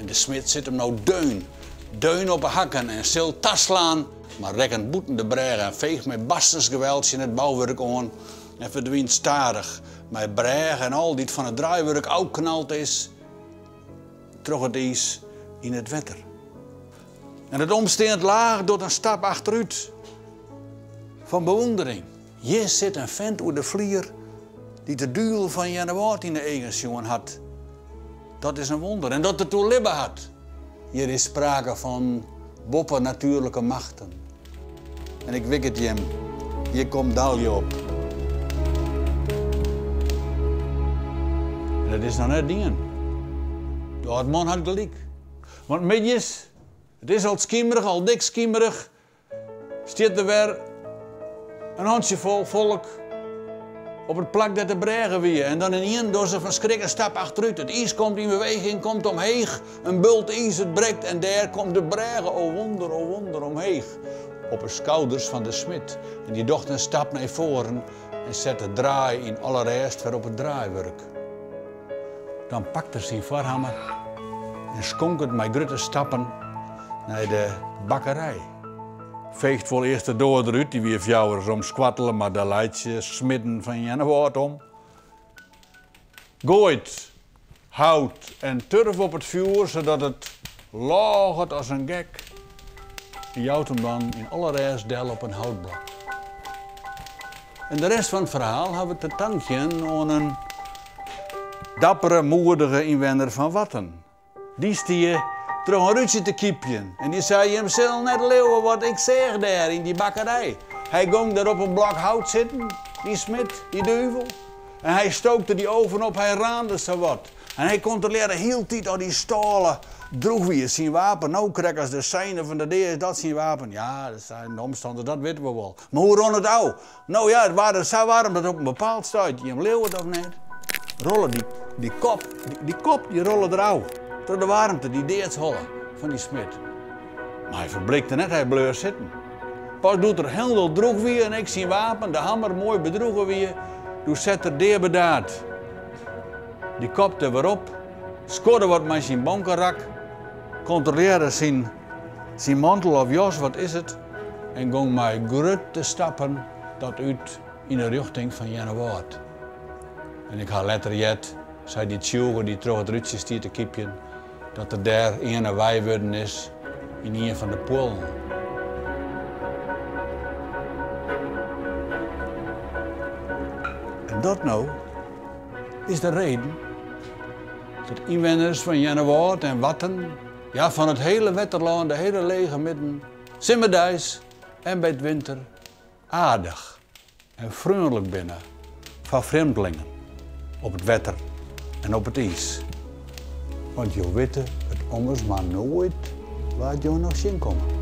En de smid sit him no deun, deun op 'e hakken en sil taslaan, mar rekket bûten de brêge en feecht mei barstensgeweld tsjin it bouwurk oan en ferdwynt stadich, mei brêge en al dy't fan it draaiwurk ôfknald is, troch it iis yn it wetter. En it omsteand laach docht in stap achterút fan bewûndering. Hjir sit in fent oer de flier dy't de duvel fan Earnewâld yn de eagen sjoen hat. Dat is in wûnder. En dat er it oerlibbe hat. Hjir is sprake fan boppenatuerlike machten. En ik wik it jim, hjir komt dalje op. En it is noch net dien. De âldman hat gelyk. Want middeis, it is al skimerich, al dik skimerich, stiet der wer in hantsjefol folk op it plak dêr't de brêge wie. En dan ynienen dogge se fan skrik in stap achterút. It iis komt yn beweging, komt omheech. In bult iis, it brekt en dêr komt de brêge, o wûnder, o wûnder, omheech. Op 'e skouders fan de smid. En dy docht in stap nei foaren en set de draai yn alle rêst wer op it draaiwurk. Dan pakt er syn foarhammer en skonket mei grutte stappen nei de bakkerij. Feecht wol earst de doar derút, dy wie fjouwerris omskoattele, mar dêr laitsje smidden fan Earnewâld om. Goait hout en turf op it fjoer sadat it lôget as in gek en jout him dan yn alle rêst del op in houtblok. En de rest fan it ferhaal ha we te tankjen oan in dappere, moedige ynwenner fan Warten. Dy stie troch in rútsje te kypjen en dy sei, Jim sille net leauwe wat ik seach dêr yn dy bakkerij. Hy gong dêr op in blok hout sitten, dy smid, dy duvel. En hy stookte dy oven op, hy raande sawat. En hy kontrolearre hieltyd oft dy stâle droech wie. Syn wapen, no krekt as de seine fan de dea is dat syn wapen. Ja, dat seinen de omstanners, dat witte we wol. Mar hoe rûn it ôf? No ja, it waard der sa waarm dat op in bepaald stuit, jim leauwe it of net, rolle dy, dy kop, dy kop dy rolle der ôf. Troch de waarmte, dy deadsholle fan dy smid. Mar hy ferblikte net, hy bleau sitten. Pas doe't er hielendal droech wie en ek syn wapen, de hammer, moai bedroege wie, doe sette er deabedaard dy kop der wer op, skodde wat mei syn bonkerak, kontrolearre syn Syn mantel of jas, wat is it, en gong mei grutte stappen dat út yn 'e rjochting fan Earnewâld. En ik ha letter heard, sei dy tsjûge dy't troch it rútsje stie te kypjen, dat er dêr earne wei wurden is yn ien fan de puollen. En dat no is de reden dat ynwenners fan Earnewâld en Warten, Ja, fan it hiele wetterlân, de hiele lege midden, simmerdeis en by 't winter aardich en freonlik binne foar frjemdlingen op it wetter en op it iis. Want jo witte it ommers mar noait wa't jo noch tsjinkomme.